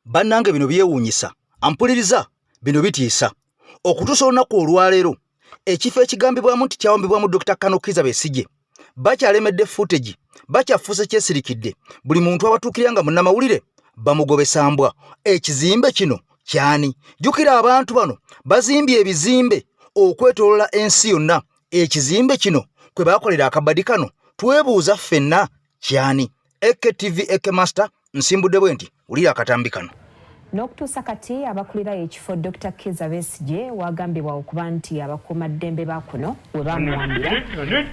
Bannange bino byewuunyisa, ampuliriza bino bitiisa. Okutuusa olunaku olwaleero ekifo ekigambibwamu nti kyawambibwamu Dr. Kano Kizza Besigye bakyalemedde footage, bakyafuuse kyesirikidde. Buli muntu abatuukirira nga munnamawulire bamugobesa mbwa. Ekizimbe kino kyani? Jjukira abantu bano bazimbye ebizimbe okwetoolola ensi yonna. Ekizimbe kino kwe baakolera akabadi kano, twebuuza ffenna kyani? AKTV AK Master nsimbudde bwe nti wulira akatambi kano. N'okutuusa kati abakulira ekifo Dr. Kizza Besigye wagambibwa okuba nti abakuumaddembe ba kuno we bamuwambira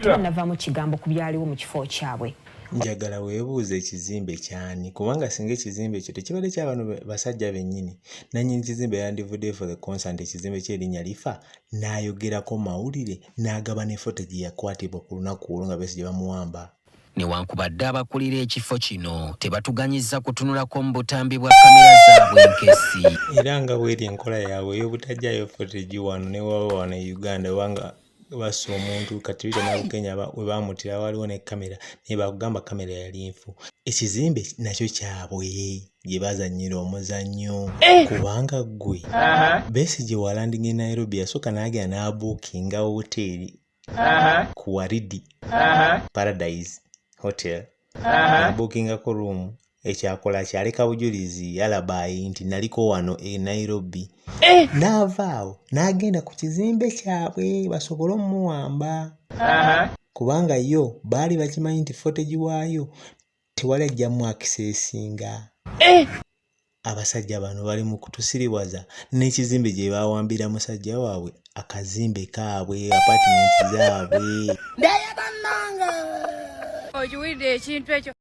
tebannavaamu kigambo ku byaliwo mu kifo kyabwe. Njagala weebuuze ekizimbe kyani, kubanga singa ekizimbe ekyo tekibadde kya bano basajja bennyini, nannyini kizimbe yandivuddeyo for the concert ekizimbe ky'erinnya lifa n'ayogerako mawulire n'agaba ne footage yakwatibwa ku lunaku olwo nga Besigye bamuwamba. Newankubadde abakulira ekifo kino tebatuganyizza kutunulako mu butambi bwa kamera zaabwe enkessi. Era nga bw'eri enkola yaabwe ey'obutajjaayo footage wano ne waba wano e Uganda oba nga bassa omuntu kati Rita Nabukenya we baamuttira waaliwo ne kamera naye baakugamba kamera yali nfu. Ekizimbe nakyo kyabwe gye bazannyira omuzannyo kubanga ggwe Besigye walandinga e Nairobi yasooka n'agenda n'abuukinga woteeri ku Waridi Paradise Hotel n'abuukingako room. Ekyakola kyaleka bujulizi alabayi nti naliko wano e Nairobi, n'ava awo n'agenda ku kizimbe kyabwe basobole omuwamba, kubanga yo baali bakimanyi nti footage waayo tewali ajjamu akiseesinga. Abasajja bano bali mu kutusiriwaza n'ekizimbe gye baawambira musajja waabwe, akazimbe kaabwe, apartment zaabwe. Okiwulidde ekintu ekyo?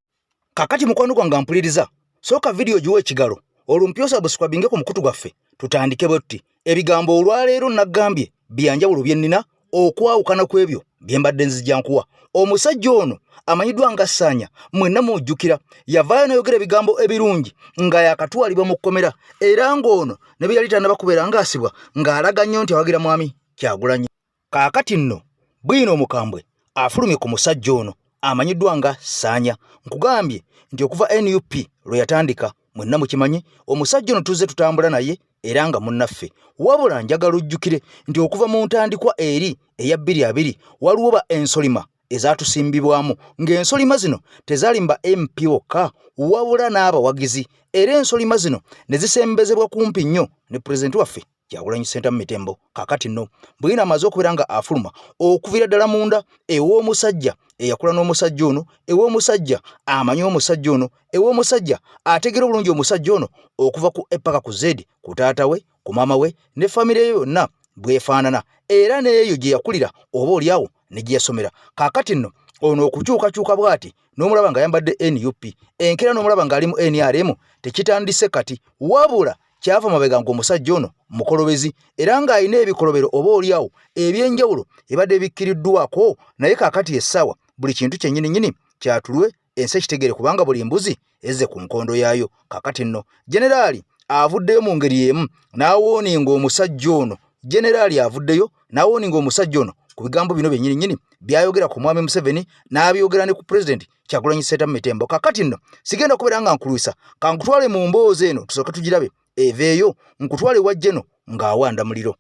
Kakati mukwano gwange ampuliriza, sooka vidiyo giwe ekigalo olwo osubscribinge ku mukutu gwaffe tutandike bwe tuti. Ebigambo olwaleero naggambye byanjawulo bye nnina okwawukana ku ebyo bye mbadde nzija nkuwa. Omusajja ono amanyiddwa nga Ssaanya, mwenna mujjukira yavaayo n'ayogera ebigambo ebirungi nga yakatwalibwa mu kkomera, era ng'ono ne bye yali tannaba kubeera ng'asibwa ng'alaga nnyo nti awagira mwami Kyagulanyi. Kaakati nno bwino omukambwe afulumye ku musajja ono amanyiddwa nga Ssaanya. Nkugambye nti okuva NUP lwe yatandika, mwenna mukimanyi, omusajja ono tuzze tutambula naye era nga munnaffe. Wabula njagala ojjukire nti okuva mu ntandikwa eri eya 2020 waliwo ba ensolima ezaatusimbibwamu, ng'ensolima zino tezaali mu ba MP bokka wabula n'abawagizi, era ensolima zino ne zisembezebwa kumpi nnyo ne pulezidenti waffe Kyagulanyi Ssentamu Mitembo. Kaakati nno Bwino amaze okubeera nga afuluma okuviira ddala munda ew'omusajja eyakula n'omusajja ono, ew'omusajja amanyi omusajja ono, ew'omusajja ategeera obulungi omusajja ono okuva ku E paka ku Z, ku taata we, ku maama we ne famire ye yonna bw'efaanana, era n'eyo gye yakulira oba oliawo ne gye yasomera. Kaakati nno ono okukyukakyuka bw'ati n'omulaba ng'ayambadde NUP, enkeera n'omulaba ng'ali mu NRM, tekitandise kati, wabula kyava mabega ng'omusajja ono mukolobezi era ng'alina ebikolobero oba oliawo eby'enjawulo ebadde bikkiriddwako. Naye kaakati essaawa buli kintu kyennyini nnyini kyatulwe ensi ekitegeere, kubanga buli mbuzi ezze ku nkondo yaayo. Kaakati nno generaali avuddeyo mu ngeri emu n'awooninga omusajja ono. Generaali avuddeyo n'awooninga omusajja ono ku bigambo bino byennyini nnyini by'ayogera ku mwami Museveni n'abyogera ne ku pulezidenti Kyagulanyi Ssentamu Mitembo. Kaakati nno sigenda kubeera nga nkulwisa, kankutwale mu mboozi eno tusooke tugirabe eveeyo, nkutwale wa Geno ng'awanda muliro.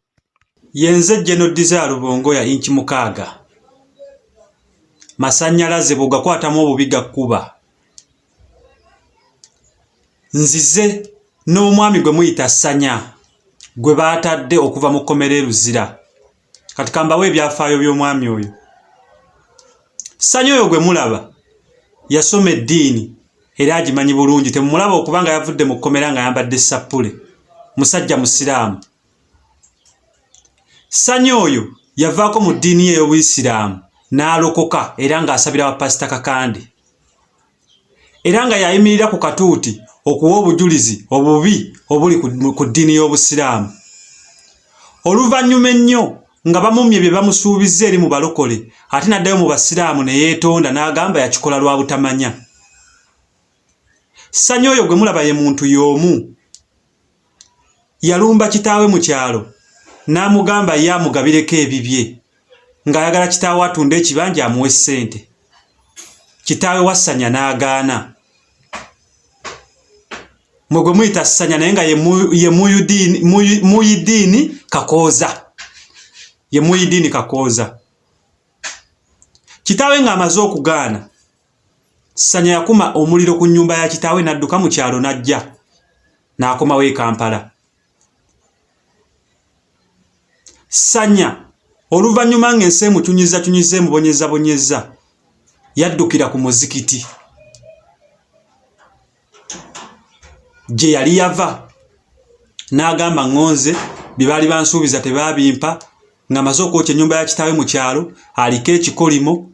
Yenze Geno Desire Lubongoya, inchi 6. Masannyalaze bw'ogakwatamu obubi gakkuba. Nzize n'omwami gwe muyita Ssanya gwe baatadde okuva mu kkomera e Luzira. Kati kambawe ebyafaayo by'omwami oyo. Ssanya oyo gwe mulaba yasoma eddiini era agimanyi bulungi. Temumulaba okuba nga yavudde mu kkomera ng'ayambadde ssappule. Musajja Musiraamu. Ssanya oyo yavaako mu ddiini ye ey'Obuyisiraamu n'alokoka era ng'asabira wa Pasita Kakande. Era nga yayimirira ku katuuti okuwa obujulizi obubi obuli ku ddiini y'Obusiraamu. Oluvannyuma ennyo nga bamumye bye bamusuubizza eri mu balokole, ate n'addayo mu Basiraamu ne yeetonda n'agamba yakikola lwa butamanya. Ssanya oyo gwe mulaba ye muntu y'omu yalumba kitaawe mu kyalo n'amugamba ye amugabireko ebibye ng'ayagala kitaawe atunde ekibanja amuwe ssente. Kitaawe wa Ssanya n'agaana. Mwe gwe muyita Ssanya naye nga ye Muyidiini Kakooza. Ye Muyidiini Kakooza. Kitaawe ng'amaze okugaana, Ssanya yakuma omuliro ku nnyumba ya kitaawe n'adduka mu kyalo n'ajja n'akomawo e Kampala. Ssanya oluvannyuma ng'ensi emucunyizzacunyizza emubonyezzabonyezza yaddukira ku muzikiti gye yali yava n'agamba ŋŋonze bye baali bansuubiza tebaabimpa ng'amaze okwokya ennyumba ya kitaawe mu kyalo aliko ekikolimo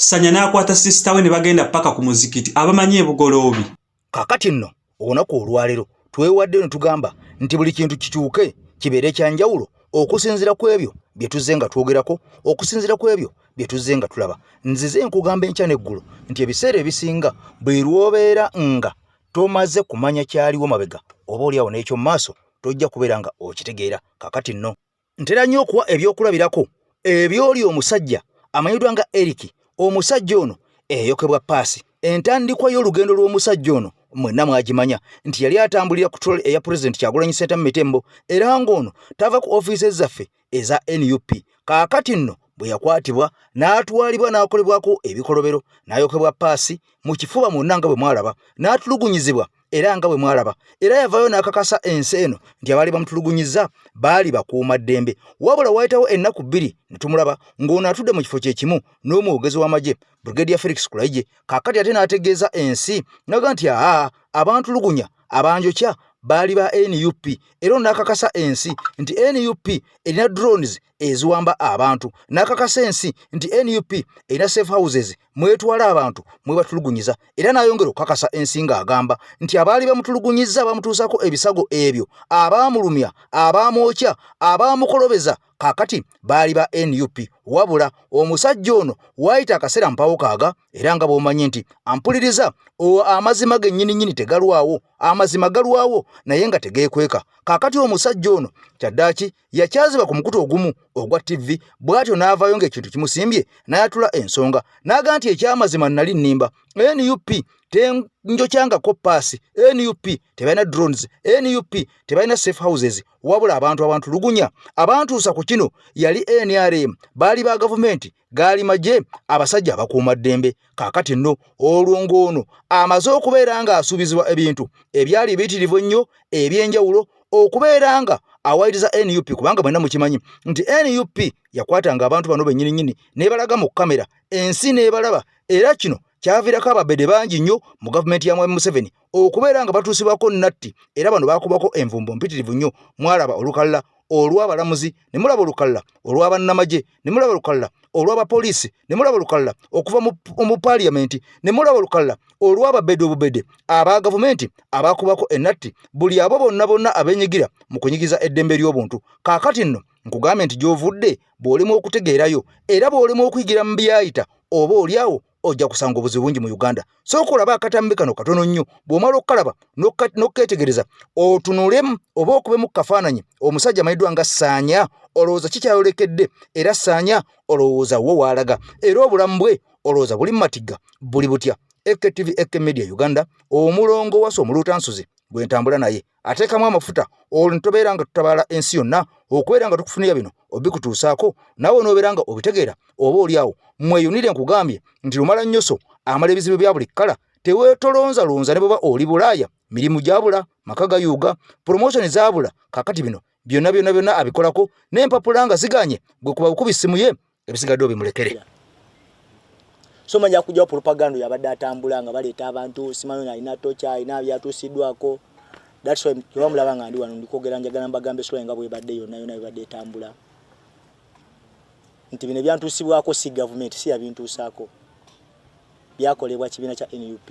Ssanya n'akwata sisita we ne bagenda paka ku muzikiti abamanyi ebugoloobi. Kakati nno olunaku olwaleero twewaddeyo ne tugamba nti buli kintu kikyuke kibeere kya njawulo okusinziira ku ebyo bye tuzze nga twogerako, okusinziira ku ebyo bye tuzze nga tulaba. Nzize nkugamba enkya n'eggulo nti ebiseera ebisinga buli lw'obeera nga tomaze kumanya kyaliwo mabega oba oliawo n'eky'omu maaso tojja kubeera nga okitegeera. Kakati nno Ntera nnyo okuwa ebyokulabirako eby'oli omusajja amanyiddwa nga Eric. Omusajja ono eyayokebwa paasi. Entandikwa y'olugendo lw'omusajja ono mwenna mwagimanya nti yali atambulira ku troll eya Pulezidenti Kyagulanyi Ssentamu Mitembo era ng'ono tava ku ofiisi zaffe eza nup. Kaakati nno bwe yakwatibwa n'atwalibwa n'akolebwako ebikolobero n'ayokebwa paasi mu kifuba mwonna nga bwe mwalaba n'atulugunyizibwa era nga bwe mwalaba era yavaayo n'akakasa ensi eno nti abaali bamutulugunyizza baali bakuuma ddembe wabula waayitawo ennaku bbiri ne tumulaba ng'ono atudde mu kifo kye kimu n'omwogezi w'amagye Brigadier Felix Kulaigye kaakati ate n'ategeeza ensi naga nti aa abantulugunya abanjokya baali ba nup era ono n'akakasa ensi nti nup erina drones eziwamba abantu n'akakasa ensi nti nup erina safe houses mwetwala abantu mwebatulugunyiza era n'ayongera okukakasa ensi ng'agamba nti abaali bamutulugunyizza bamutuusako ebisago ebyo abaamulumya abaamwokya abaamukolobeza kaakati baali ba nup wabula omusajja ono waayita akaseera mpawo kaaga era nga bw'omanyi nti ampuliriza amazima gennyini nnyini tegalwawo amazima galwawo naye nga tegeekweka kaakati omusajja ono kyaddaaki yakyazibwa ku mukutu ogumu ogwa ttivvi bw'atyo n'avaayo ng'ekintu kimusimbye n'ayatula ensonga n'aga nti ekyamazima nnali nnimba nup tenjokyangako paasi nup tebalina drones nup tebalina safe houses wabula abantu abantu lugunya abantuusa ku kino yali nrm baali ba gavumenti gaali magye abasajja abakuuma ddembe kaakati nno olwo ng'ono amaze okubeera ng'asuubizibwa ebintu ebyali ebiyitirivu ennyo eby'enjawulo okubeera nga awayiriza nup kubanga mwenna mukimanyi nti nup yakwatanga abantu bano bennyini nnyini n'ebalaga mu kamera ensi n'ebalaba era kino kyaviirako ababede bangi nnyo mu gavumenti ya mwami Museveni okubeera nga batuusibwako natti era bano baakubako envumbo mpitirivu nnyo mwalaba olukalala olw'abalamuzi ne mulaba olukalala olw'abannamagye ne mulaba olukalala olw'abapoliisi ne mulaba olukalala okuva mu paaliyamenti ne mulaba olukalala olw'ababede obubede aba gavumenti abaakubako enatti buli abo bonna bonna abeenyigira mu kunyigiza eddembe ly'obuntu kaakati nno nkugambye nti gy'ovudde bw'olemwa okutegeerayo era bw'olemwa okuyigira mu byayita oba olyawo ojja kusanga obuzibu bungi mu Uganda. Sooka olabe akatambi kano katono nnyo, bw'omala okukalaba n'okukeetegereza otunulemu oba okubemu ku kafaananyi omusajja amanyiddwa nga Ssaanya, olowooza kikyayolekedde era Ssaanya olowooza wo waalaga era obulamu bwe olowooza buli mu matigga buli butya? AKTV AK Media Uganda, omulongo wasa omuluutansuzi gwe ntambula naye ateekamu amafuta olwo netobeera nga tutabaala ensi yonna okubeera nga tukufunira bino obikutuusaako naawe onoobeera nga obitegeera oba oli awo mweyunire nkugambye nti lumala nnyoso amala ebizibu bya buli kkala teweetolonzalonza ne bweba oli bulaaya mirimu gyabula maka gayuuga promotion zaabula kakati bino byonna byonna byonna abikolako n'empapula nga ziganye gwe kuba bukubi ssimu ye ebisigadde obimulekere so manya kujja propaganda yabadde atambula nga baleeta abantu simanyi ono alina tocha alina byatuusiddwako that's why tebamulaba nga ndi wano ndikwogera njagala mbagambe story nga bwebadde yonna yonna bebadde etambula nti bino ebyantuusibwako si gavumenti si yabintuusaako byakolebwa kibiina kya nup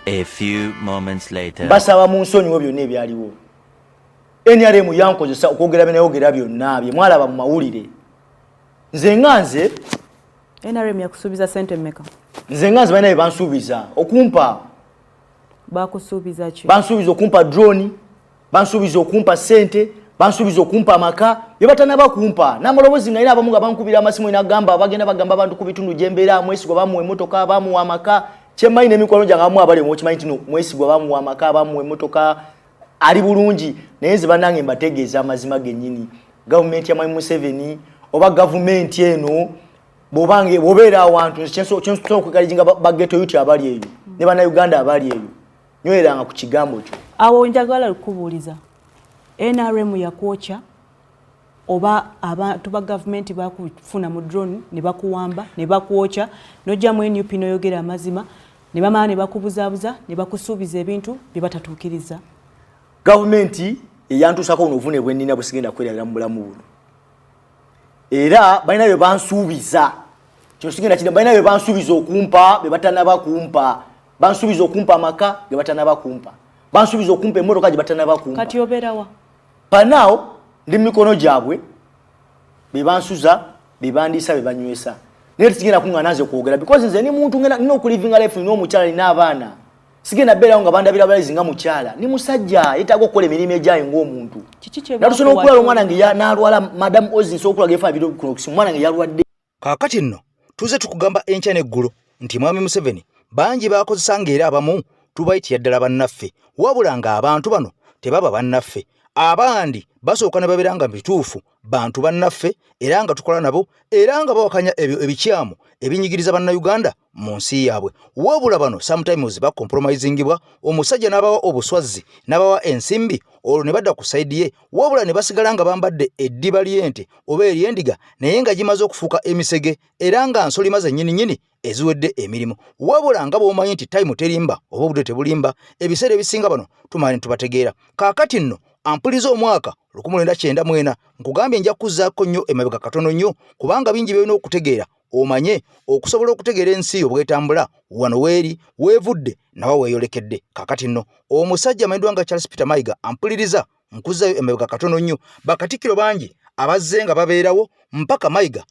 A few moments later. Mbasaba mu nsonyiwe byonna ebyaliwo. NRM yankozesa okwogera bye nayogera byonna bye mwalaba mu mawulire. Nze nga nze NRM yakusuubiza ssente mmeka? Nze nga nze balina bye bansuubiza okumpa. Bakusuubiza ki? Bansuubiza okumpa drone, bansuubiza okumpa ssente, bansuubiza okumpa amaka bye batanaba kumpa n'amaloboozi nga abamu nga bankubira amasimu nagamba bagenda bagamba abantu ku bitundu gye mbeera mwesigwa bamuwa emmotoka bamuwa amaka Kyemmanyi n'emikwano gyange abamu abali omwo kimanyi nti no Mwesigwa bamuwa amaka, bamuwa emmotoka, ali bulungi. Naye nze bannange mbategeeza amazima gennyini, gavumenti ya Mwami Museveni oba gavumenti eno, bw'obange bw'obeera awantu, nze kyensobola okwekaliginga ba ghetto youth abali eyo ne Bannayuganda abali eyo, nywereranga ku kigambo kyo. Awo njagala kukubuuliza, NRM yakwokya oba abantu ba gavumenti bakufuna mu drone ne bakuwamba ne bakwokya, nojja mu NUP n'oyogera amazima ne bamala ne bakubuzaabuza ne bakusuubiza ebintu bye batatuukiriza? Gavumenti eyantuusako buno obuvune bwe nnina bwe kwerabira mu bulamu buno, era balina bye bansuubiza. Kino sigenda kina, balina bye bansuubiza okumpa bye batanaba kumpa. Bansuubiza okumpa amaka ge batanaba kumpa, bansuubiza okumpa emmotoka gye batanaba kumpa. Kati obeerawa? Panaawo ndi mu mikono gyabwe, be bansuza, be bandiisa, be banywesa, naye tesigenda kuŋŋaana nze kwogera because nze ni muntu ngenda nina okulivinga life, nina omukyala, nina abaana. Sigenda beerawo nga bandabira balayizi nga mukyala. Ni musajja yeetaaga okukola emirimu egyayo ng'omuntu. Kiki kye Natuuse bakuwa? N'okulwala, omwana nge n'alwala. Madam Ozi, nsobola okulaga ebifaananyi biri kuno kusimu, omwana nge yalwadde. Kaakati nno tuze tukugamba enkya n'eggulo nti Mwami Museveni bangi baakozesa, ng'era abamu tubayitira ddala bannaffe, wabula ng'abantu bano tebaba bannaffe. Abandi basooka ne babeera nga bituufu bantu bannaffe, era nga tukola nabo, era nga bawakanya ebyo ebikyamu ebinyigiriza Bannayuganda mu nsi yaabwe, wabula bano sometimes bacompromisingibwa omusajja n'abawa obuswazzi, n'abawa ensimbi, olwo ne badda ku side ye, wabula ne basigala nga bambadde eddiba ly'ente oba ery'endiga, naye nga gimaze okufuuka emisege, era nga nsolima zennyini nnyini eziwedde emirimu. Wabula nga bw'omanyi nti time terimba oba obudde tebulimba, ebiseera ebisinga bano tumala ne tubategeera. Kaakati nno ampuliza, omwaka 1994, nkugambye nja kuzzaako nnyo emabega katono nnyo, kubanga bingi byolina okutegeera, omanye okusobola okutegeera ensi yo bwetambula, wano weeri, weevudde, nawa weeyolekedde. Kaakati nno omusajja amanyiddwa nga Charles Peter Mayiga, ampuliriza, nkuzzayo emabega katono nnyo. Bakatikkiro bangi abazze nga babeerawo mpaka Mayiga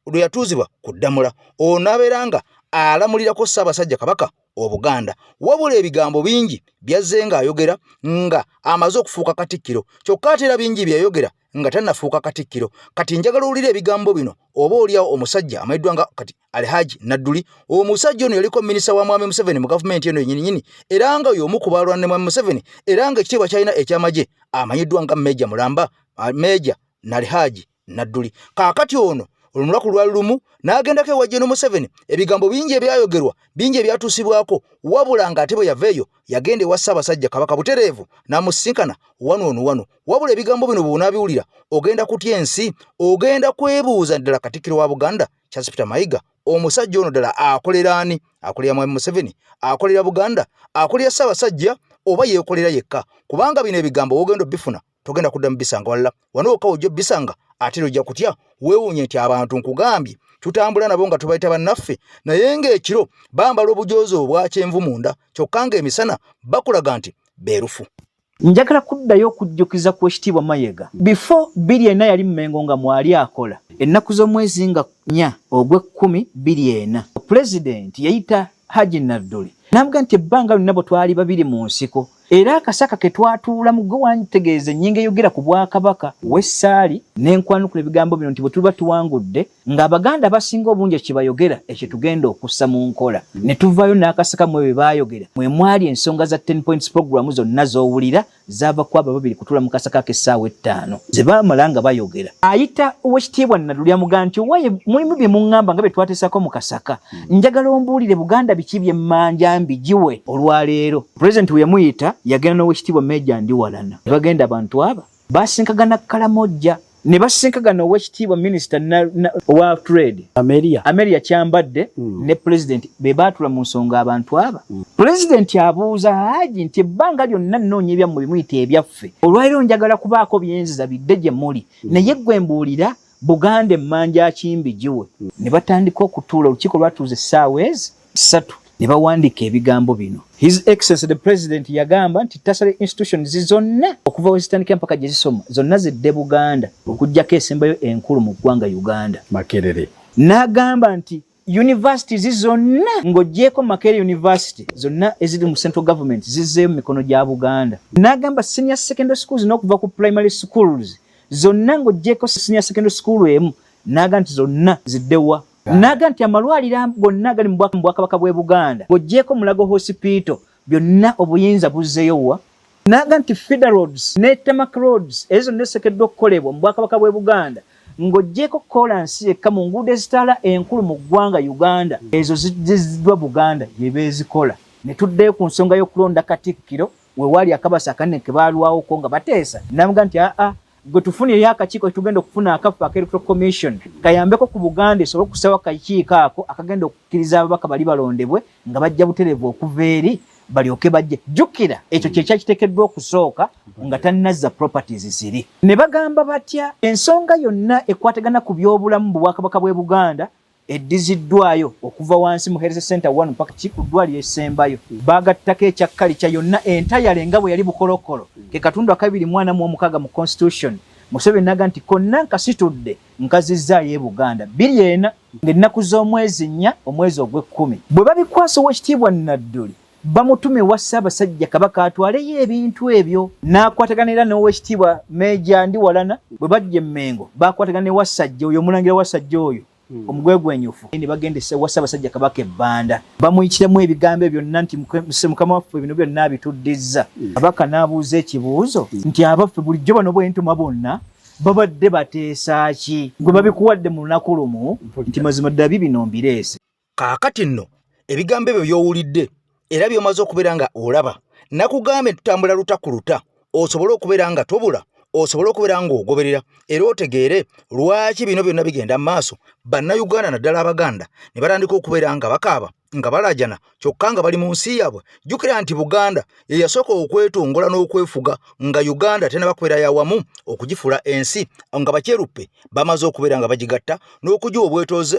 lwe yatuuzibwa ku ddamula, ono n'abeera nga alamulirako Ssaabasajja Kabaka Obuganda. Wabula ebigambo bingi byazze ng'ayogera nga amaze okufuuka katikkiro, kyokka ate era bingi byeyayogera nga tannafuuka katikkiro. Kati njagala owulire ebigambo bino, oba oliawo omusajja amanyiddwa nga kati Alhaji Nadduli. Omusajja ono yaliko minisita wa Mwami Museveni mu gavumenti eno yennyininyini, era nga y'omu ku baalwana ne Mwami Museveni, era nga ekitiibwa kyalina ekyamagye amanyiddwa nga Meeja Mulamba, Meeja Nalhaji Nadduli. Kaakati ono olunaku lwali lumu n'agendako ewa Gen Museveni. Ebigambo bingi ebyayogerwa, bingi ebyatuusibwako, wabula ng'ate bwe yava eyo yagenda ewa Ssaabasajja Kabaka butereevu n'amusisinkana wano ono wano. Wabula ebigambo bino bw'onaabiwulira ogenda kutya ensi, ogenda kwebuuza ddala Katikkiro wa Buganda Charles Peter Mayiga, omusajja ono ddala akolera ani? Akolera Mwami Museveni? Akolera Buganda? Akolera Ssaabasajja oba yeekolera yekka? Kubanga bino ebigambo wogenda obifuna togenda kuddamu bisanga walala, wano wokka wojja obisanga, ate era ojja kutya weewuunye nti abantu nkugambye tutambula nabo nga tubayita bannaffe, naye ng'ekiro bambala obujoozi obwa kyenvu munda, kyokka ng'emisana bakulaga nti beerufu. Njagala kuddayo okujjukiza ku Ekitiibwa Mayega. Before 2004 yali Mmengo nga mwali akola. Ennaku z'omwezi nga 4 ogw'ekkumi 2004, Pulezidenti yayita Haji Nadduli n'amugamba nti ebbanga lyonna bwe twali babiri mu nsiko era akasaka ke twatuulamu gwe wantegeeza ennyingo eyogera ku Bwakabaka w'essaali ne nkwanukula ebigambo bino nti bwe tuba tuwangudde ng'Abaganda abasinga obungi ekyo kye bayogera ekyo tugenda okussa mu nkola ne tuvaayo n'akasaka mu ebyo bye baayogera mwe mwali ensonga za 10 points program zonna z'owulira zaava ku abo ababiri kutuula mu kasaka ak'essaawa 5 ze baamala nga bayogera. Ayita Owekitiibwa Nadduli amugamba nti owaye mulimu bye muŋŋamba nga bye twateesako mu kasaka, njagala ombuulire Buganda biki bye mmanja mbigiwe olwaleero. Pulezidenti bwe yamuyita yagenda n'Owekitiibwa Meeja Ndiwalana ne bagenda abantu aba baasinkagana Kalamojja ne basinkagana Owekitiibwa Minisita owa Trade Amelia Kyambadde ne Pulezidenti be baatula mu nsonga abantu aba. Pulezidenti abuuza Haji nti ebbanga lyonna nnoonya ebyammwe bimuyita ebyaffe, olwaleero njagala kubaako byenziza bidde gye muli, naye ggwe mbuulira Buganda emmanja kimbi giwe. Ne batandika okutuula, olukiiko lwatuuza essaawa ezi 3 ne bawandiika ebigambo bino. His Excellency the President yagamba nti tertiary institutions zonna okuva we zitandikira mpaka gye zisoma zonna zidde Buganda, okuggyako esembayo enkulu mu ggwanga Uganda, Makerere. N'agamba nti universities zonna ng'oggyeeko Makerere University zonna eziri mu central government zizzeeyo mu mikono gya Buganda. N'agamba senior secondary schools n'okuva ku primary schools zonna ng'oggyeeko senior secondary school emu, n'agamba nti zonna ziddewa. Naga nti amalwaliro gonna agali mu bwakabaka bw'e Buganda ng'oggyeeko Mulago Hospital byonna obuyinza buzzeeyo wa? Naga nti feeder roads ne tarmac roads ezo zonna ezisekeddwa okukolebwa mu bwakabaka bw'e Buganda ng'oggyeeko koolansi yekka mu nguudo ezitaala enkulu mu ggwanga Uganda ezo ziddiziddwa Buganda y'eba ezikola. Ne tuddayo ku nsonga y'okulonda Katikkiro we waali akabasa akanene ke baalwawoko nga bateesa n'amugamba nti aa gwe tufunireyo akakiiko ketugenda okufuna akaffe aka Electoral Commission kayambeko ku Buganda esobole okussaawo akakiiko ako akagenda okukkiriza ababaka bali balondebwe nga bajja butereevu okuva eri balyoke bajje. Jjukira ekyo kye kyakiteekeddwa okusooka nga tannazza properties ziri. Ne bagamba batya ensonga yonna ekwatagana ku by'obulamu mu Bwakabaka bw'e Buganda eddiziddwayo okuva wansi mu Health Center 1 mpaka ki ku ddwaliro esembayo. Baagattako ekya kalica yonna entayale nga bwe yali bukolokolo ke katundu akabiri mu ana mu omukaaga mu Constitution. Museveni n'agamba nti konna nkasitudde nkazizzaayo e Buganda 20 ena ng'ennaku z'omwezi nnya omwezi ogw'ekkumi. Bwe babikwasa Oweekitiibwa Nadduli bamutume ewa Ssaabasajja Kabaka atwaleyo ebintu ebyo n'akwatagana era n'Oweekitiibwa Meeja Ndiwalana bwe bajja e Mmengo baakwatagana ne Wassajja oyo Omulangira Wassajja oyo omugwegwenyufu ne bagenda ewa Ssaabasajja Kabaka e Bbanda bamuyitiramu ebigambo ebyo byonna nti Mukama waffe bino byonna abituddizza. Kabaka n'abuuza ekibuuzo nti abaffe bulijjo bano bwentuma bonna babadde bateesa ki gwe babikuwadde mu lunaku lumu nti mazima ddala bibino mbireese. Kaakati nno ebigambo ebyo by'owulidde era by'omaze okubeera nga olaba, nakugambye tutambula luta ku luta osobole okubeera nga tobula, osobole okubeera ng'ogoberera era otegeere lwaki bino byonna bigenda mu maaso. Bannayuganda naddala Abaganda ne batandika okubeera nga bakaaba nga balaajana kyokka nga bali mu nsi yaabwe. Jjukira nti Buganda ye yasooka okwetongola n'okwefuga nga Uganda tennaba kubeera ya wamu okugifuula ensi, nga bakyeruppe bamaze okubeera nga bagigatta n'okugiwa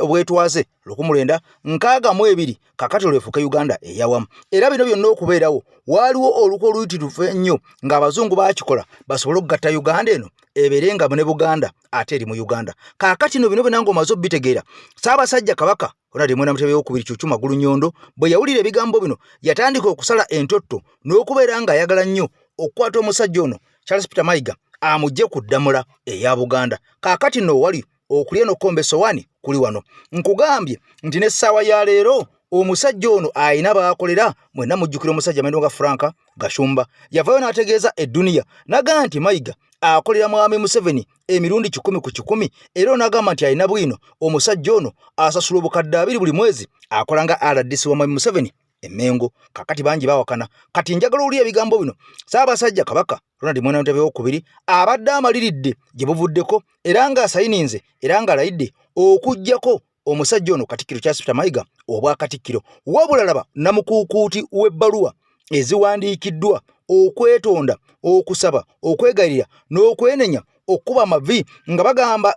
obwetwaze 1962 kakati olwefuuka Uganda eyawamu. Era bino byonna okubeerawo waaliwo olukwe oluyitirivu ennyo ng'abazungu baakikola basobole okugatta Uganda eno ebeere nga ne Buganda ate eri mu Uganda. Kaakati no bino byonna ng'omaze obitegeera, Ssaabasajja Kabaka Ronald Mwenda Mutebi owokubiri Kyukyu Magulu Nnyondo bwe yawulira ebigambo bino yatandika okusala entotto n'okubeera ng'ayagala nnyo okukwata omusajja ono Charles Peter Mayiga amugye ku ddamula eya Buganda. Kaakati nno wali okulya n'okukomba essowaani kuli wano. Nkugambye nti n'essaawa ya leero omusajja ono alina baakolera. Mwenna mujjukira omusajja amendo nga Frank Gashumba yavaayo n'ategeeza edduniya n'agamba nti Mayiga akolera Mwami Museveni emirundi 100 ku 100, era onagamba nti alina bwino omusajja ono asasula obukadde 20 buli mwezi akola nga RDC wa Mwami Museveni e Mmengo. Kakati bangi bawakana. Kati njagala owulire ebigambo bino. Ssaabasajja Kabaka Ronald Mwenda Mutebi owokubiri abadde amaliridde gye buvuddeko era ng'asayininze era ng'alayidde okuggyako omusajja ono Katikkiro Charles Peter Mayiga obwa Katikkiro. Wabula laba namukuukuuti w'ebbaluwa eziwandiikiddwa okwetonda, okusaba, okwegayirira n'okwenenya, okukuba amavi nga bagamba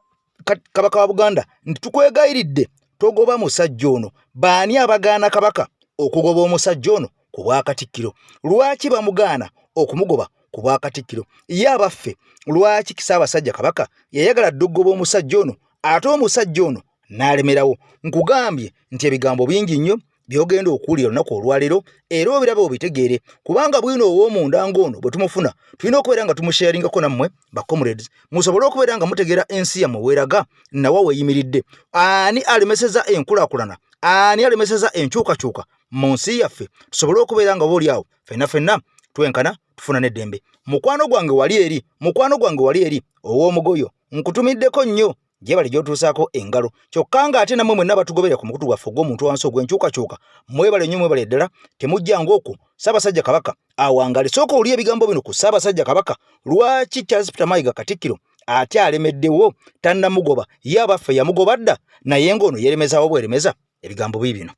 Kabaka wa Buganda nti tukwegayiridde togoba musajja ono. Baani abagaana Kabaka okugoba omusajja ono ku bwakatikkiro? Lwaki bamugaana okumugoba ku bwakatikkiro? Ye abaffe lwaki Ssaabasajja Kabaka yayagala dda okugoba omusajja ono ate omusajja ono n'alemerawo? Nkugambye nti ebigambo bingi nnyo by'ogenda okuwulira olunaku olwaleero era obirabe obitegeere, kubanga bwino ow'omunda ng'ono bwe tumufuna tulina okubeera nga tumusharingako nammwe ba comrades musobole okubeera nga mutegeera ensi yammwe weeraga nawa weeyimiridde. Ani alemeseza enkulaakulana? Ani alemeseza enkyukakyuka mu nsi yaffe? Tusobole okubeera nga oba awo ffenna ffenna twenkana tufuna n'eddembe. Mukwano gwange wali eri, mukwano gwange wali eri ow'omugoyo, nkutumiddeko nnyo gyebale gy'otuusaako engalo. Kyokka ng'ate nammwe mwenna batugoberera ku mukutu gwaffe ogw'omuntu wansi ogw'enkyukakyuka, mwebale nnyo, mwebale ddala, temujjanga okwo. Ssaabasajja Kabaka awangale. Sooka owulire ebigambo bino ku Ssaabasajja Kabaka. Lwaki Charles Peter Mayiga Katikkiro ate alemeddewo tannamugoba? Ye abaffe yamugoba dda, naye ng'ono yeeremezaawo bweremeza. Ebigambo biibino.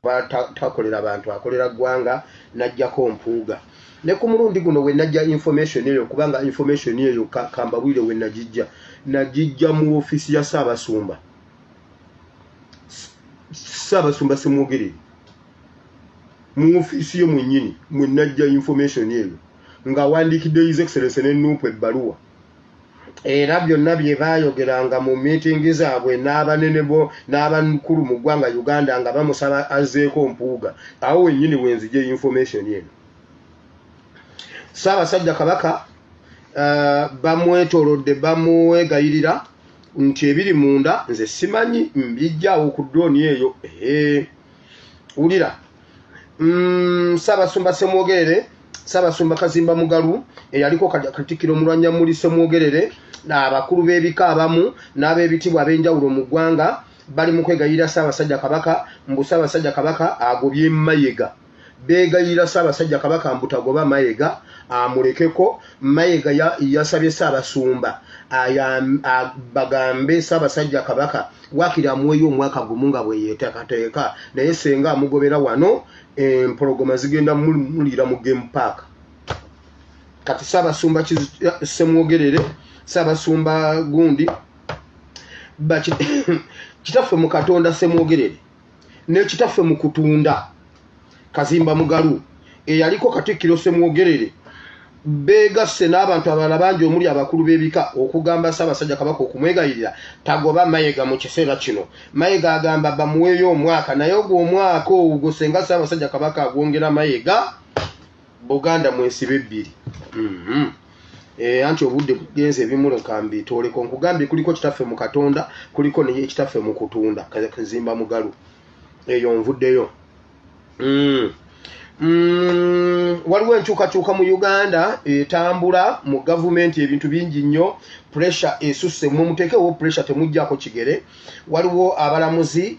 Takolera bantu, akolera ggwanga. N'aggyako Mpuuga. Ne ku mulundi guno we najja information eyo, kubanga information eyo kambabwire we nagijja, nagijja mu ofiisi ya Ssaabasumba, Ssaabasumba Ssemwogerere, mu ofiisi ye mwennyini mwe najja information eyo ng'awandiikidde His Excellency ne Nuupu ebbaluwa. Era byonna bye baayogeranga mu miitingi zaabwe n'abanene bo n'abakulu mu ggwanga Uganda nga bamusaba azzeeko Mpuuga, awo wennyini we nzigye information eno. Ssaabasajja Kabaka bamwetoolodde, bamwegayirira nti ebiri munda nze simanyi mbijjaawo ku drone eyo. Wulira, Ssaabasumba Ssemwogerere, Ssaabasumba Kazimba Mugalu eyaliko Katikkiro Mulwanyammuli Ssemwogerere, abakulu b'ebika abamu n'ab'ebitibwa ab'enjawulo mu ggwanga bali mu kwegayirira Ssaabasajja Kabaka mbu Ssaabasajja Kabaka agobye Mayiga. Beegayirira Ssaabasajja Kabaka mbu tagoba Mayiga, amulekeko. Mayiga yasabye Ssaabasumba bagambe Ssaabasajja Kabaka waakiri amuweeyo omwaka gumu nga bwe yeeteekateeka, naye senga amugobera wano empologoma zigenda muliira mu game park. Kati Ssaabasumba Ssemwogerere, Ssaabasumba gundi kitaffe mu Katonda Ssemwogerere ne kitaffe mu kutunda Kazimba Mugalu eyaliko Katikkiro Ssemwogerere beegasse n'abantu abalala bangi omuli abakulu b'ebika okugamba Ssaabasajja Kabaka okumwegayirira tagoba Mayiga mu kiseera kino. Mayiga agamba bamuweeyo omwaka, naye ogwo omwaka ogwo senga Ssaabasajja Kabaka agwongera Mayiga, Buganda mwesibe ebbiri. Anti obudde bugenze, ebimuleka mbitooleko. Nkugambye kuliko kitaffe mu Katonda, kuliko naye kitaffe mu kutunda Kazimba Mugalu. Eyo nvuddeyo. Waliwo enkyukakyuka mu Uganda etambula mu gavumenti, ebintu bingi nnyo, pressure esusse. Mwe muteekewo pressure, temuggyako kigere. Waliwo abalamuzi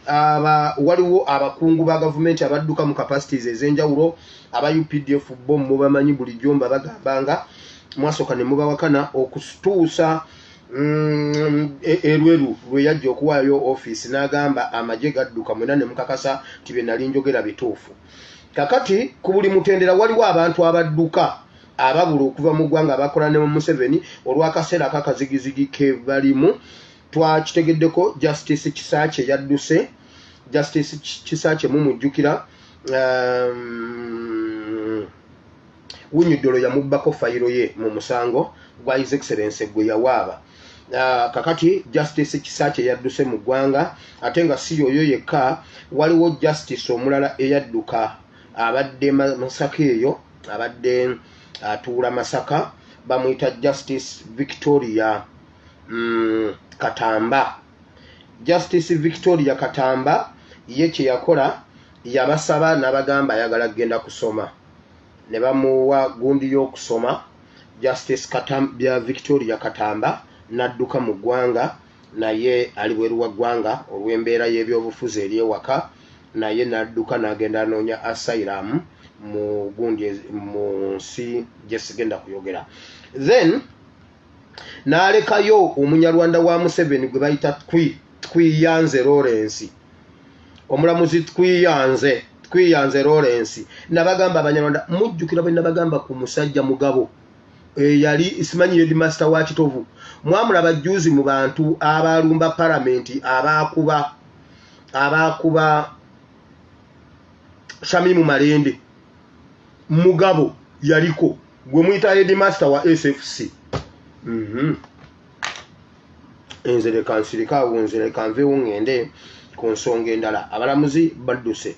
waliwo abakungu ba gavumenti abadduka mu capacities ez'enjawulo. Aba UPDF bo mubamanyi bulijjo, mba bagambanga mwasooka ne mubawakana okutuusa Elweru lwe yajja okuwaayo ofiisi n'agamba amagye gadduka, mwena ne mukakasa nti bye nali njogera bituufu. Kakati ku buli mutendera waliwo abantu abadduka, ababula okuva mu ggwanga, abakola ne mu Museveni olw'akaseera akakazigizigi ke balimu. Twakitegeddeko Justice Kisaakye yadduse. Justice Kisaakye mumujjukira, Owiny-Dollo yamubbako fayiro ye mu musango gwa His Excellence gwe yawaaba. Kakati Justice Kisaakye yadduse mu ggwanga, ate nga si yoyo yekka, waliwo justice omulala eyadduka abadde Masaka eyo, abadde atuula Masaka, bamuyita Justice Victoria Katamba. Justice Victoria Katamba ye kye yakola, yabasaba n'abagamba ayagala kugenda kusoma, ne bamuwa gundi y'okusoma. Justice bya Victoria Katamba n'adduka mu ggwanga, naye ali bweru wa ggwanga olw'embeera y'ebyobufuzi eri ewaka, naye n'adduka n'agenda anoonya asylum mu gundi mu nsi gye sigenda kuyogera. Then n'alekayo Omunyarwanda wa Museveni gwe bayita Twiyanze Lawrence, omulamuzi Twiyanze Lawrence. Nabagamba Abanyarwanda, mujjukira bwe nabagamba ku musajja Mugabo eyali simanyi headmaster wa Kitovu? Mwamulaba juzi mu bantu abalumba palamenti, abakuba Shamimu Malende. Mugabo yaliko gwe muyita headmaster wa SFC. Nze leka nsirikaawo, nze leka nveewo ŋŋende ku nsonga endala. Abalamuzi badduse.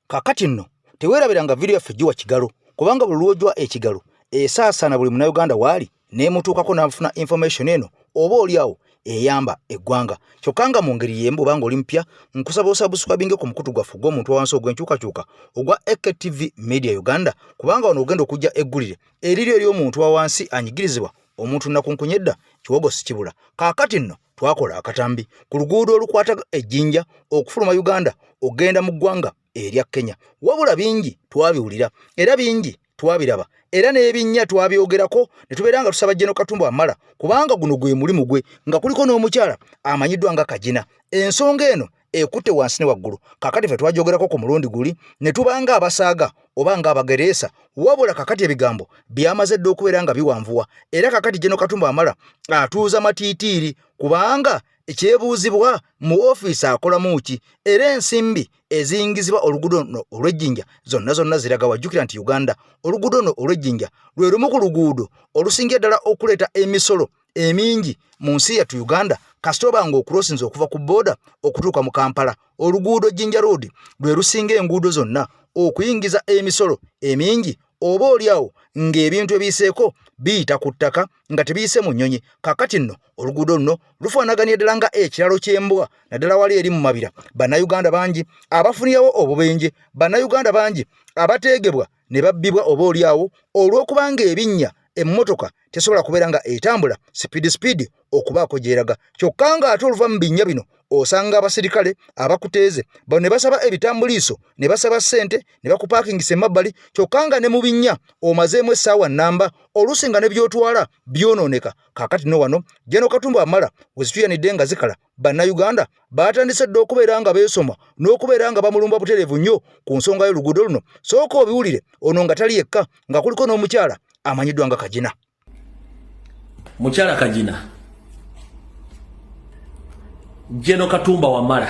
Kakati nno teweerabiranga vidiyo yaffe giwa kigalo, kubanga buli lwojwa ekigalo esaasaana buli Munnayuganda waali n'emutuukako n'afuna information eno oba oli awo eyamba eggwanga. Kyokka nga mu ngeri y'emu, bw'oba ng'oli mupya, nkusaba osubscribinge ku mukutu gwaffe ogw'omuntu wansi ogw'enkyukakyuka ogwa AKTV Media Uganda, kubanga wano ogenda okujja eggulire eriri ery'omuntu wa wansi anyigirizibwa, omuntu nakunkunyedda kiwogo si kibula. Kaakati nno twakola akatambi ku luguudo olukwata ejjinja okufuluma Uganda ogenda mu ggwanga erya Kenya. Wabula bingi twabiwulira era bingi twabiraba era n'ebinnya twabyogerako ne tubeera nga tusaba General Katumba Wamala, kubanga guno gwe mulimu gwe, nga kuliko n'omukyala amanyiddwa nga Kagina. Ensonga eno ekutte wansi ne waggulu. Kakati ffe twagyogerako ku mulundi guli ne tubanga abasaaga oba nga abagereesa, wabula kakati ebigambo byamaze dda okubeera nga biwanvuwa, era kakati General Katumba Wamala atuuza matiitiiri, kubanga ekyebuuzibwa mu ofiisi akolamu ki, era ensimbi eziyingizibwa oluguudo luno olw'ejjinja zonna zonna ziraga? Wajjukira nti Uganda oluguudo luno olw'ejjinja lwe lumu ku luguudo olusingira ddala okuleeta emisolo emingi mu nsi yattu Uganda, kasita oba nga okulosinze okuva ku booda okutuuka mu Kampala. Oluguudo Jinja Road lwe lusinga enguudo zonna okuyingiza emisolo emingi, oba oli awo ng'ebintu ebiyiseeko biyita ku ttaka nga tebiyise mu nnyonyi. Kaakati nno oluguudo luno lufaanaganira ddala nga ekiralo ky'embwa, naddala wali eri mu mabira. Bannayuganda bangi abafunirawo obubenje, bannayuganda bangi abateegebwa ne babbibwa oba oli awo olw'okubanga ebinnya emmotoka tesobola kubeera nga etambula sipiidi sipiidi okubaako gy'eraga. Kyokka ng'ate oluva mu binnya bino osanga abasirikale abakuteeze bano ne basaba ebitambuliiso ne basaba ssente ne bakupaakingisa emabbali, kyokka nga ne mu binnya omazeemu essaawa nnamba, oluusi nga ne by'otwala byonooneka. Kaakati no wano Gen. Katumba Wamala we zituyanidde nga zikala, Bannayuganda baatandise dda okubeera nga beesoma n'okubeera nga bamulumba butereevu nnyo ku nsonga y'oluguudo luno. Sooka obiwulire ono nga tali yekka, nga kuliko n'omukyala amanyiddwa nga Kagina. Mukyala Kagina, Gen. Katumba Wamala,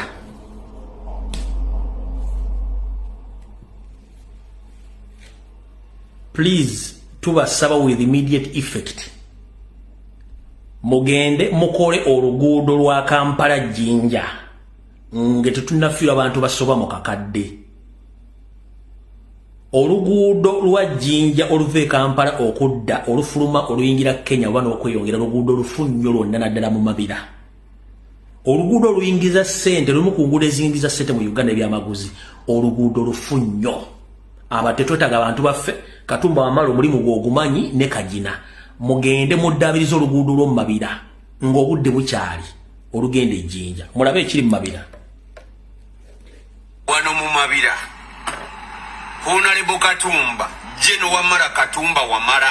please tubasaba with immediate effect mugende mukole oluguudo lwa Kampala Jinja nge tetunnafiirwa abantu basoba mu kakadde. Oluguudo lwa Jinja oluva e Kampala okudda olufuluma oluyingira Kenya oba n'okweyongera, oluguudo lufu nnyo lwonna naddala mu mabira. Oluguudo oluyingiza ssente, lumu ku nguudo eziyingiza ssente mu Uganda ebyamaguzi, oluguudo lufu nnyo. Aba tetwetaaga abantu baffe. Katumba Wamala omulimu gw'ogumanyi ne Kagina, mugende muddaabiriza oluguudo lw'omu mabira ng'obudde bukyali olugenda e Jinja. Mulabe ekiri mu mabira. Wano mu mabira, Honorable Katumba, Gen. Wamala Katumba Wamala,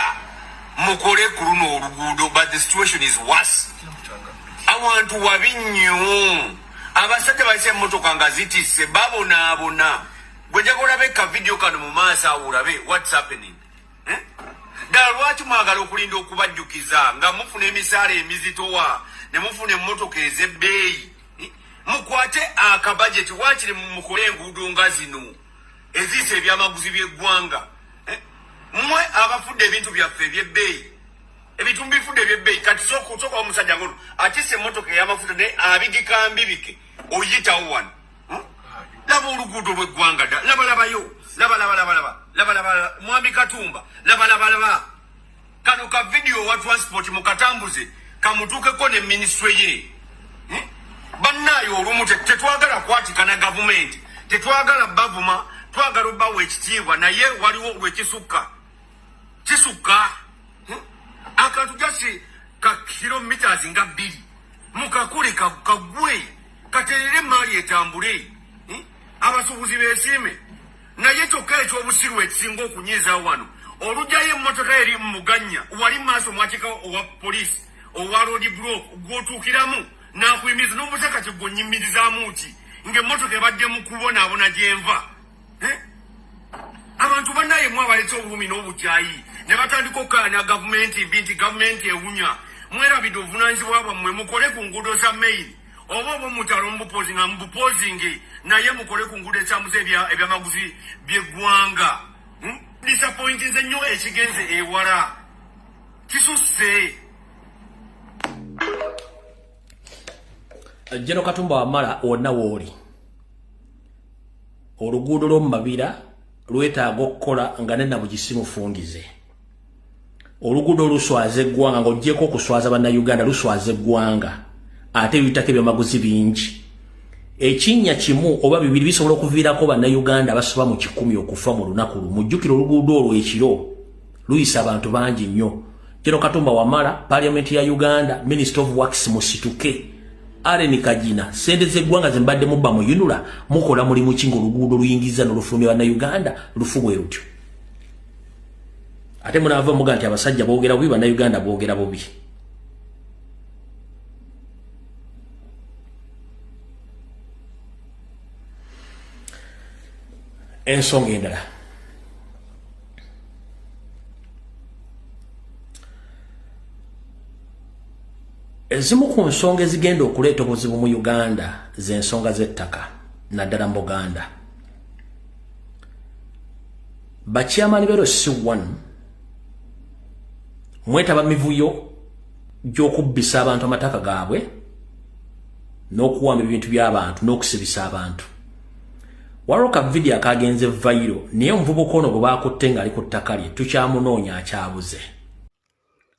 mukole ku luno oluguudo, but the situation is worse. Awantu wabi nnyo, abasajja bayise emmotoka nga zitisse, babonaabona. Gwe njagala olabe ka video kano mu maaso awo, olabe what's happening. Eh? Ddala lwaki mwagala okulinda okubajjukiza nga mufuna emisaala emizitowa ne mufuna emmotoka ez'ebbeeyi? Eh? Mukwate akabajeti waakiri mukole enguudo nga zino eziyisa ebyamaguzi by'eggwanga. Eh? Mmwe abafudde ebintu byaffe eby'ebbeeyi, ebintu mbifudde eby'ebbeeyi. Kati sooka omusajja ngono atisse emmotoka ey'amafuta naye abigika mbibike oyitawo wano. Laba oluguudo lw'eggwanga dda, laba, labayo, laba, laba, laba, laba, laba, laba, Mwami Katumba, laba, laba, laba kano ka video wa transport mukatambuze kamutuukeko ne minisitule ye. Bannaayo olumu tetwagala kwatikana gavumenti, tetwagala bavuma, twagala obbawa ekitiibwa, naye waliwo lwekisukka kisukka. Akantu just ka kilometers nga 2 mukakule kagwe katerere emaali etambule, abasuubuzi beesiime. Naye kyokka ekyobusiru ekisinga okunyiiza wano, olugyayo emmotoka eri muganya wali maaso mwakikawo owa poliisi owa road block gw'otuukiramu n'akuyimiriza n'obuuza kati gwe onyimirizaamu ki ng'emmotoka ebadde mu kubonaabona gyenva. Abantu bannaye mu abaleeta obulumi n'obukyayi ne batandika okukaayana gavumenti mbi nti gavumenti ewunya. Mwerabidde obuvunaanyizibwa bwammwe. Mukole ku nguudo za main oba omutalo mubupozinga mubupozinge, naye mukole ku nguudo ezitambuza ebyamaguzi by'eggwanga. Disappointinze nnyo, ekigenze ewala kisusse. Gen. Katumba Wamala, wonna wooli, oluguudo lw'omu mabira lwetaaga okukola nga ne Nabugisi mufungize. Oluguudo oluswaza eggwanga, ng'oggyeko okuswaza Bannayuganda, luswaza eggwanga ate luyitako ebyamaguzi bingi. Ekinnya kimu oba bibiri bisobola okuviirako Bannayuganda abasoba mu 100 okufa mu lunaku lumu. Jjukira oluguudo olwo ekiro luyisa abantu bangi nnyo. Gen. Katumba Wamala, Parliament ya Uganda, Minister of Works, musituke. Allen Kagina, sente z'eggwanga ze mbadde mubba muyunula, mukola mulimu ki ng'oluguudo luyingiza n'olufulumya Bannayuganda lufu bwe lutyo? Ate munaava muga nti abasajja boogera bubi, Bannayuganda boogera bubi. Ensonga endala, ezimu ku nsonga ezigenda okuleeta obuzibu mu Uganda z'ensonga z'ettaka, naddala mu Buganda. Bakyamani bero C1 mwetaba mivuyo gy'okubbisa abantu amataka gaabwe n'okuwamba ebintu by'abantu n'okusibisa abantu. Waliwo ka vidiyo akagenze viral, naye omuvubuka ono gwe baakutte ng'ali ku ttaka lye tukyamunoonya, akyabuze.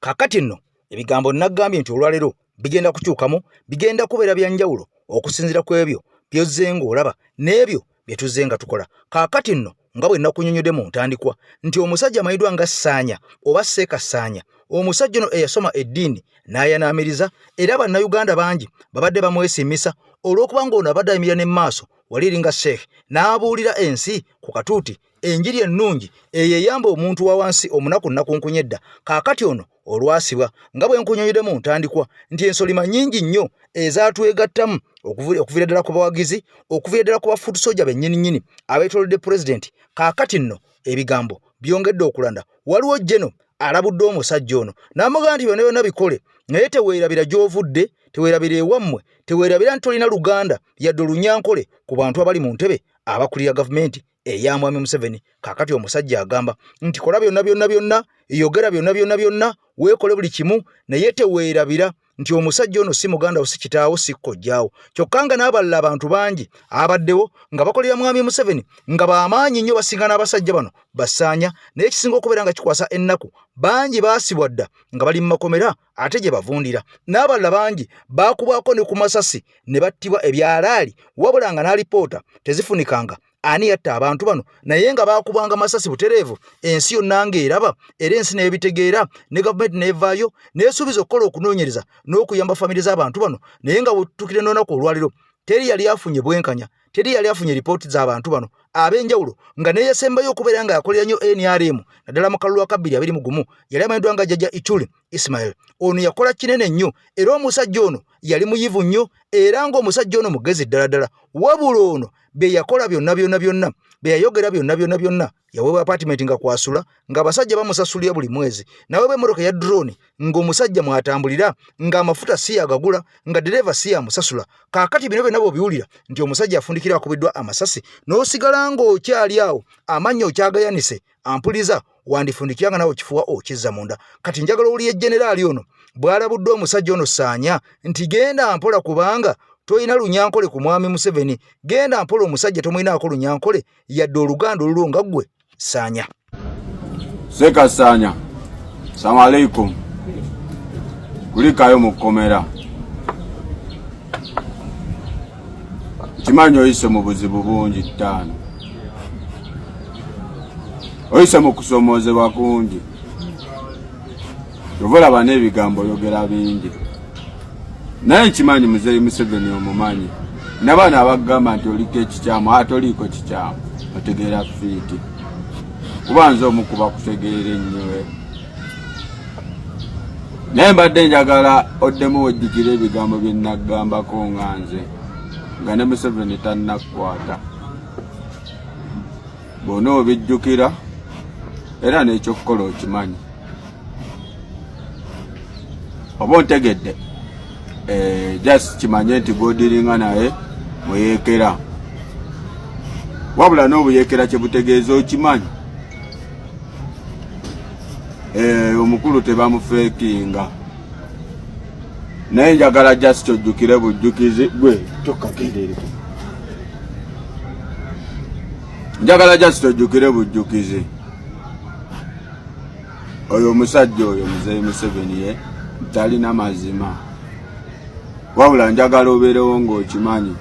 Kakati nno ebigambo naggambye nti olwaleero bigenda kukyukamu, bigenda kubeera bya njawulo okusinziira ku ebyo by'ozze ng'olaba n'ebyo bye tuzze nga tukola. Kaakati nno nga bwe nakunyonyodde mu ntandikwa nti omusajja amanyiddwa nga Ssaanya oba Seeka Ssaanya, omusajja ono eyasoma eddiini n'ayanaamiriza, era Bannayuganda bangi babadde bamwesiimisa olw'okuba ng'ono abadde ayimirira ne maaso wali eri nga Sheikh n'abuulira ensi ku katuuti enjiri ennungi eyo eyamba omuntu wa wansi omunaku nnakunkunye edda. Kaakati ono olwasibwa, nga bwe nkunyonyodde mu ntandikwa nti ensolima nnyingi nnyo ezatwegattamu okuviira ddala ku bawagizi, okuviira ddala ku bafuutu soja bennyini nnyini abeetoolodde pulezidenti. Kaakati nno ebigambo byongedde okulanda. Waliwo jeno alabudde omusajja ono n'amugamba nti byonna byonna bikole, naye teweerabira gy'ovudde, teweerabira ewammwe, teweerabira nti tolina luganda yadde olunyankole ku bantu abali mu ntebe abakulira gavumenti eya Mwami Museveni. Kaakati omusajja agamba nti kola byonna byonna byonna, yogera byonna byonna byonna, weekole buli kimu, naye teweerabira nti omusajja ono si muganda wo, si kitaawo, si kojjaawo. Kyokka nga n'abalala abantu bangi abaddewo nga bakolera Mwami Museveni nga b'amaanyi nnyo, basinga n'abasajja bano basaanya. Naye ekisinga okubeera nga kikwasa ennaku, bangi baasibwa dda nga bali mu makomera ate gye bavundira, n'abalala bangi baakubwako ne ku masasi ne battibwa ebyalaali, wabula nga n'alipoota tezifunikanga ani yatta abantu bano, naye nga baakubanga masasi butereevu, ensi yonna ng'eraba, era ensi n'ebitegeera, ne gavumenti n'evaayo n'esuubiza okukola okunoonyereza n'okuyamba famire z'abantu bano. Naye nga bwetutukire n'olunaku olwaliro, teri yali afunye bwenkanya, teri yali afunye lipooti z'abantu bano ab'enjawulo. Nga neyasembayo okubeera nga yakolera nnyo NRM naddala mu kalulu aka 2021 yali amanyiddwa nga Jjajja Ituli Ismail. Ono yakola kinene nnyo, era omusajja ono yali muyivu nnyo, era ng'omusajja ono mugezi ddala ddala. Wabula ono bye yakola byonna byonna byonna, bye yayogera byonna byonna byonna, yaweebwa apartment nga kwasula, ng'abasajja bamusasulira buli mwezi, naweebwa emmotoka ya drone ng'omusajja mw'atambulira, ng'amafuta si yagagula, nga dereva si yamusasula. Kaakati bino byonna bw'obiwulira nti omusajja afundikira akubiddwa amasasi, n'osigala ng'okyali awo amannya okyagayanise, ampuliza, wandifundikira nga nawe okifuwa okizza munda. Kati njagala owulire generaali ono bw'alabudde omusajja ono Saanya nti genda mpola, kubanga tolina lunyankole ku Mwami Museveni. Genda mpola, omusajja tomulinaako lunyankole yadde oluganda olulwo nga ggwe Saanya. Seka Saanya, salamu alaikum. Kulikayo mu kkomera. Nkimanyi oyise mu buzibu bungi ttaano, oyise mu kusomoozebwa kungi, ova olaba n'ebigambo oyogera bingi, naye nkimanyi Muzeeyi Museveni omumanyi, nabaana abagamba nti oliko ekikyamu, ate oliiko kikyamu, otegeera fiiti, kuba nze omukuba kutegeera ennyo. Naye mbadde njagala oddemu wejjukire ebigambo bye naggambako nga nze nga ne Museveni tannakukwata. Bw'ona obijjukira, era n'ekyokukola okimanyi, oba ontegedde. Just kimanye nti gw'odiringa naye muyeekera, wabula n'obuyeekera kye butegeeza okimanyi. Omukulu tebamufeekinga, naye njagala just ojjukire bujjukizi gwe tokkagendereko. Njagala just ojjukire bujjukizi, oyo omusajja oyo Muzeeyi Museveni ye talina mazima, wabula njagala obeerewo ng'okimanyi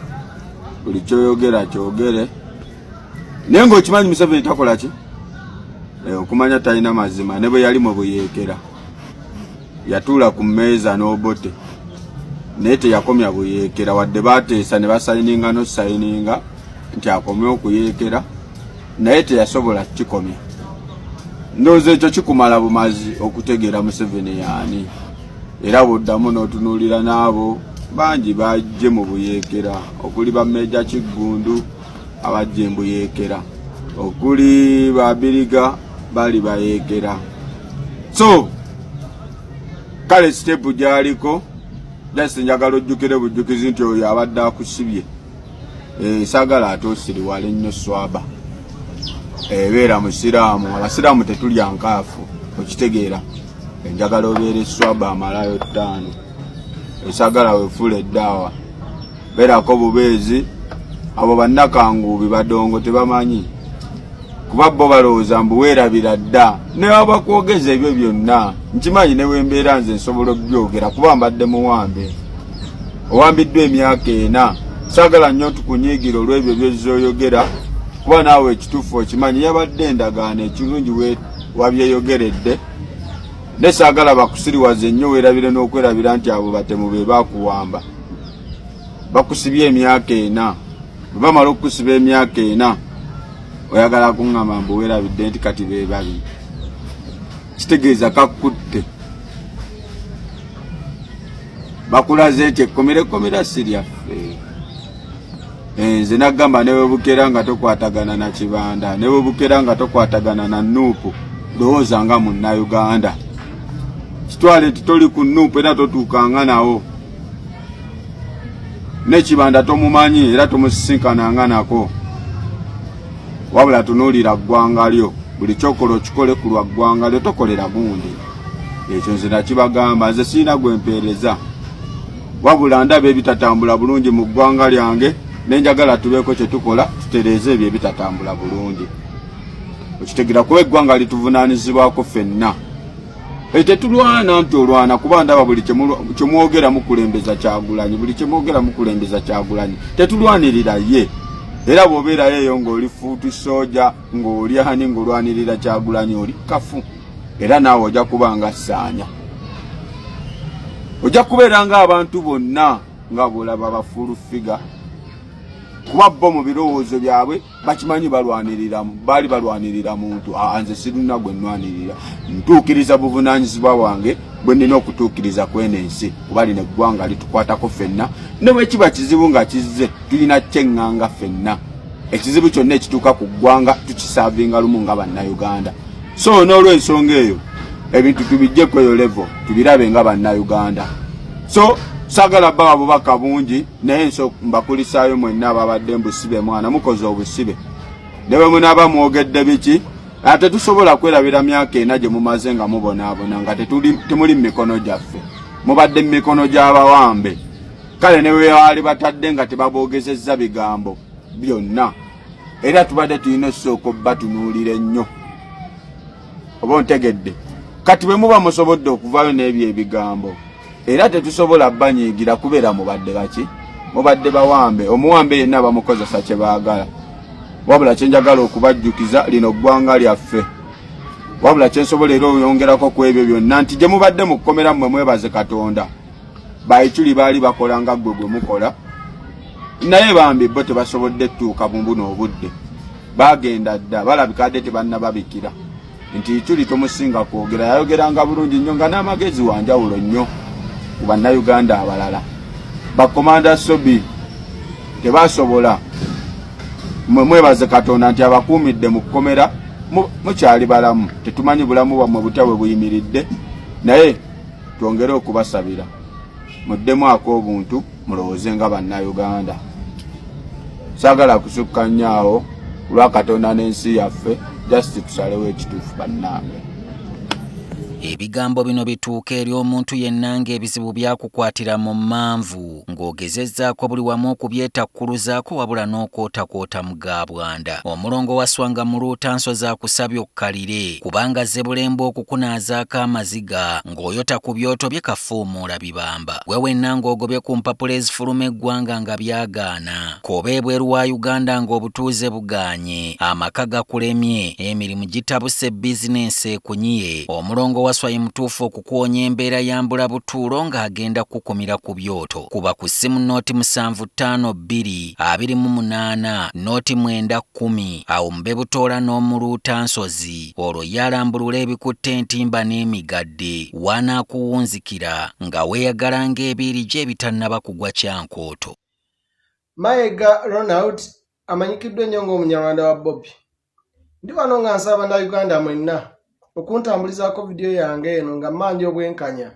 buli kyoyogera kyogere, naye ng'okimanyi Museveni takola ki. Okumanya talina mazima, ne bwe yali mu buyeekera yatuula ku mmeeza n'Obote, naye teyakomya buyeekera, wadde bateesa ne basayininga n'osayininga nti akomye okuyeekera, naye teyasobola kukikomya. Ndowooza ekyo kikumala bumazi okutegeera Museveni yaani, era bw'oddamu n'otunuulira n'abo bangi bajje mu buyeekera, okuli ba Meeja Kiggundu abajja embuyeekera, okuli babiriga bali bayeekera. So kale step gyaliko, just njagala ojjukire bujjukizi nti oyo abadde akusibye. Saagala ate osiriwale nnyo, swaba ebeera musiraamu, abasiraamu tetulya nkaafu, okitegeera. Enjagala obeera eswaba amalayo 5, esagala wefuula eddaawa, beerako bubeezi. Abo bannakanguubi badongo tebamanyi kuba bo balowooza mbu weerabira dda ne bakwogeza ebyo byonna. Nkimanyi ne wembeera nze nsobola okubyogera kuba mbadde muwambe owambiddwa emyaka ena. Saagala nnyo tukunyiigira olw'ebyo byozza oyogera kuba naawe ekituufu okimanyi yabadde endagaano ekirungi wabyeyogeredde ne saagala bakusiriwaze nnyo weerabire n'okwerabira nti abo batemu be baakuwamba bakusibye emyaka ena. Bwe bamala okukusiba emyaka ena oyagala kuŋŋamba mbu weerabidde nti kati be babi, kitegeeza kakkutte bakulaze nti ekkomera ekkomera si lyaffe. Nze nagamba ne webukera nga tokwatagana na Kibanda, ne webukera nga tokwatagana na Nuupu, lowooza nga Munnayuganda, kitwale nti toli ku Nuupu era totuukanga nawo, ne Kibanda tomumanyi era tomusisinkananga nako, wabula tunuulira ggwanga lyo. Buli kyokola okikole ku lwa ggwanga lyo, tokolera gundi. Ekyo nze nakibagamba, nze sirina gwe mpeereza, wabula ndaba ebitatambula bulungi mu ggwanga lyange ne njagala tubeeko kye tukola tutereeze ebyo ebitatambula bulungi. Okitegeera? Kuba eggwanga lituvunaanyizibwako ffenna. Tetulwana nti olwana kuba ndaba buli kyemwogera mukulembeza Kyagulanyi, buli kyemwogera mukulembeza Kyagulanyi. Tetulwanirira ye, era bw'obeerayo eyo ng'oli fuutu sooja ng'oli ani ng'olwanirira Kyagulanyi oli kafu, era naawe ojja kuba nga ssaanya, ojja kubeera ng'abantu bonna nga bw'olaba bafuulu figa, kuba bo mu birowoozo byabwe bakimanyi balwanirira, baali balwanirira muntu. Nze sirina gwe nnwanirira, ntuukiriza buvunaanyizibwa bwange bwe nnina okutuukiriza kweno ensi, kuba lino eggwanga litukwatako ffenna. Ne bwe kiba kizibu nga kizze, tulina kyeŋŋanga ffenna. Ekizibu kyonna ekituuka ku ggwanga tukisaavinga lumu nga Bannayuganda. So n'olwensonga eyo ebintu tubijje kweyo level, tubirabe nga Bannayuganda. So saagala bawa bubaka bungi, naye nso mbakulisaayo mwenna ababadde mbusibe. Mwana mukoze obusibe ne bwe munaaba mwogedde biki, ate tusobola kwerabira myaka ena gye mumaze nga mubonaabona nga temuli mu mikono gyaffe, mubadde mu mikono gy'abawambe. Kale ne bwe baali batadde nga tebaboogezezza bigambo byonna, era tubadde tulina osooka obbatunuulira ennyo, oba ontegedde? Kati bwe muba musobodde okuvaayo n'ebyo ebigambo, era tetusobola banyiigira kubeera mubadde baki, mubadde bawambe. Omuwambe yenna bamukozesa kye baagala. Wabula kyenjagala okubajjukiza, lino ggwanga lyaffe. Wabula kyensobola era oyongerako ku ebyo byonna nti gye mubadde mu kkomera mmwe mwebaze Katonda. Bayikyuli baali bakola nga ggwe gwe mukola, naye bambi bo tebasobodde ttuuka buno obudde, bagenda dda, balabika adde tebannababikira nti Ikyuli tomusinga kwogera. Yayogeranga bulungi nnyo nga n'amagezi wanjawulo nnyo ku Bannayuganda abalala. Bakomanda Sobi tebasobola. Mwe mwebaze Katonda nti abakuumidde mu kkomera, mukyali balamu. Tetumanyi bulamu bwammwe butya bwe buyimiridde, naye twongere okubasabira muddemu ak'obuntu, mulowooze nga Bannayuganda. Saagala kusukka nnyo awo lwa Katonda n'ensi yaffe, just tusalewo ekituufu bannange. Ebigambo bino bituuka eri omuntu yenna ng'ebizibu byakukwatira mu mmanvu, ng'ogezezzaako buli wamu okubyetakkuluzaako, wabula n'okwotakwota mu ga bwanda. Omulongo waswanga muluuta nsozi akusabye okkalire, kubanga ze bulembe okukunaazaako amaziga ng'oyota ku byoto bye kafuumuula bibamba. Gwe wenna ng'ogobye ku mpapula ezifuluma eggwanga nga byagaana, k'oba ebweru wa Uganda ng'obutuuze bugaanye, amaka gakulemye, emirimu gitabuse, bizinensi ekunyiye, omulongo waswa ye mutuufu okukuwonya embeera ya mbulabutuulo ng'agenda kukukumira ku byoto. Kuba ku ssimu 075 28 0 9 10, awo mube butoola n'omuluuta nsozi, olwo ye alambulula ebikutte entimba n'emigadde w'anaakuwunzikira nga weeyagala ng'ebiiri gye ebitannaba kugwa kyankooto. Mayiga Ronald amanyikiddwa ennyo ng'Omunyarwanda wa Bobi. Ndi wano nga nsaba Bannayuganda mwenna okuntambulizaako vidiyo yange eno nga mmanja obwenkanya.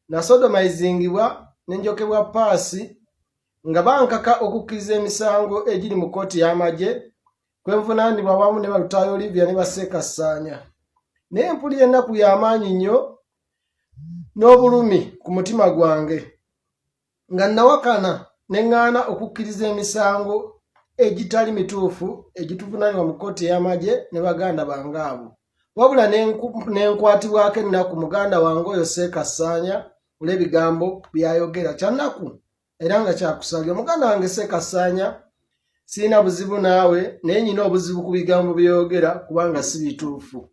Nasodomizingibwa ne njokebwa paasi nga bankaka okukkiriza emisango egiri mu kkooti y'amagye kwe nvunaanibwa wamu ne Balutaaya Olivia ne Baseeka Ssaanya. Naye mpulira ennaku y'amaanyi nnyo n'obulumi ku mutima gwange nga nawakana ne ŋŋaana okukkiriza emisango. egitali mituufu egituvunaanibwa mu kkooti ey'amagye ne baganda bange abo. Wabula ne nkwatibwako ennaku muganda wange oyo Seeka Ssaanya olw'ebigambo by'ayogera. Kya nnaku era nga kyakusalira. Muganda wange Seeka Ssaanya, sirina buzibu naawe, naye nyina obuzibu ku bigambo by'oyogera kubanga si bituufu.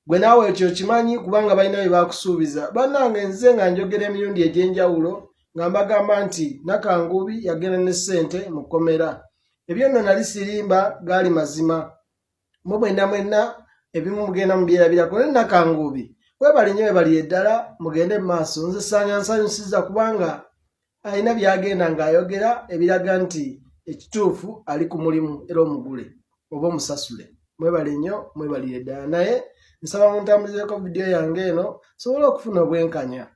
Gwe naawe ekyo okimanyi kubanga balina bye bakusuubiza. Bannange, nze nga njogera emirundi egy'enjawulo nga mbagamba nti Nakanguubi yagenda ne ssente mu kkomera. Ebyo nno nali sirimba, gaali mazima. Mwe mwenna mwenna ebimu mugenda mubyerabirako, naye Nakanguubi webale nnyo, webalire ddala, mugende mu maaso. Nze Ssaanya nsanyusiza kubanga alina byagenda ng'ayogera ebiraga nti ekituufu ali ku mulimu era omugule oba omusasule. Mwebale nnyo, mwebalire ddala, naye nsaba muntambulizeko vidiyo yange eno sobole okufuna obwenkanya.